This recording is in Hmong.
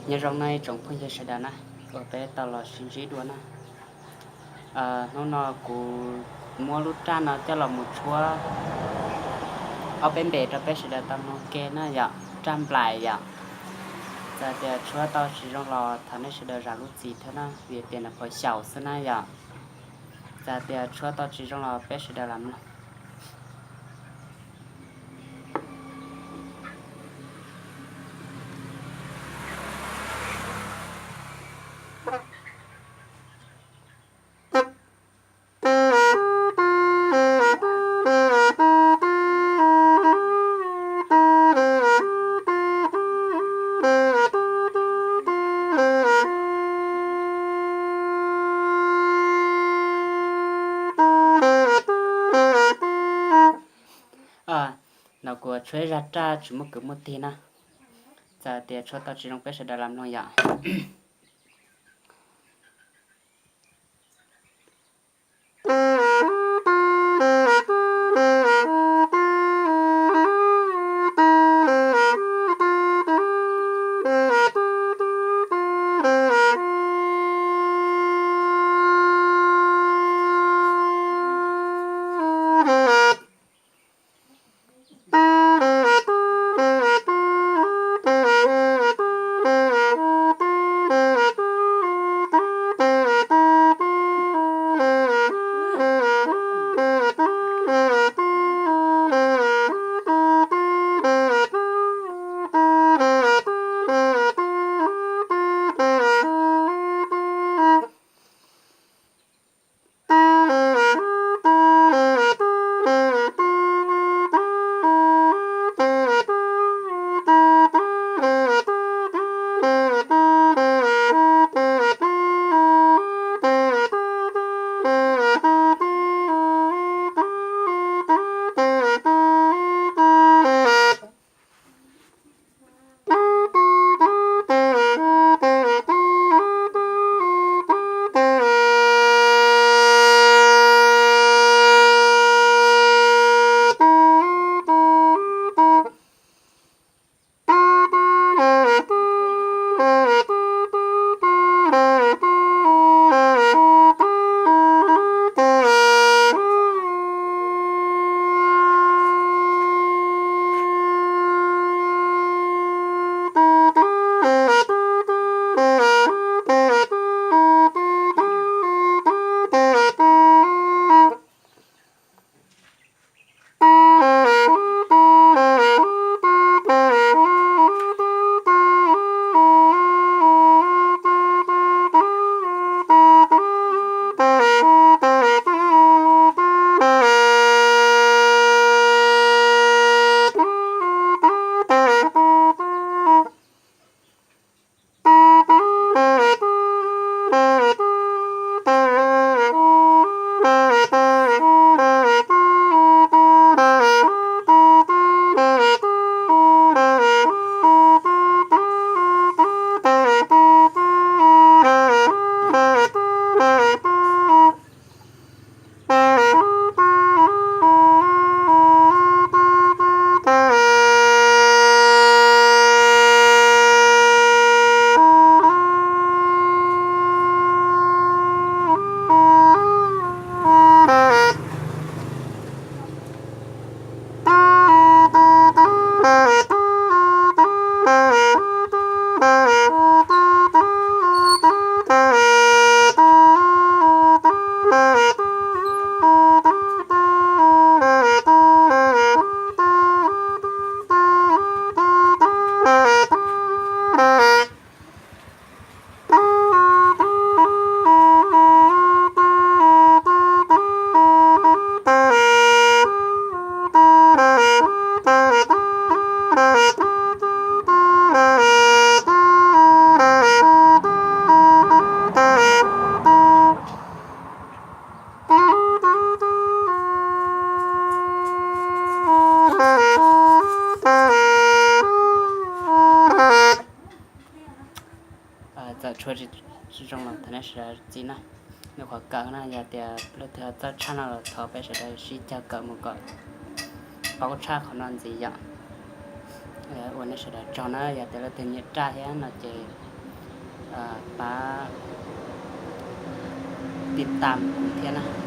Nyob zoo no ib tsoom phooj ywg sawv daws na, uas peb tau los sib ntsib dua na. Hnub no kuv muab lub raj no coj los mus tshuab ob peb npe rau peb sawv daws tau mloog ke na yom, raj nplais yom. Txawm tias tshuab tau tsis zoo los thov nej sawv daws zam lub txim thiab na, vim tias nws qhuav xyaum xwb na yom. Txawm tias tshuab tau tsis zoo los peb sawv daws lam mloog. No kuv tshuab zaj raj tsis muaj kwv muaj tij na. Txawm tias tshuab tau tsis zoo peb sawv daws lam mloog yom. Txawm tshuab tsis zoo los thov nej sawv daws txim na. Nws qhuav kawg na, yog tias leej twg txawj tshaj no los thov peb sawv daws sib cog kawm mus kom paub tshaj qhov no ntxiv yom. Ua nej sawv daws tsaug na, yog tias leej twg nyiam raj thiab no ces pab tiv tam kuv thiab na.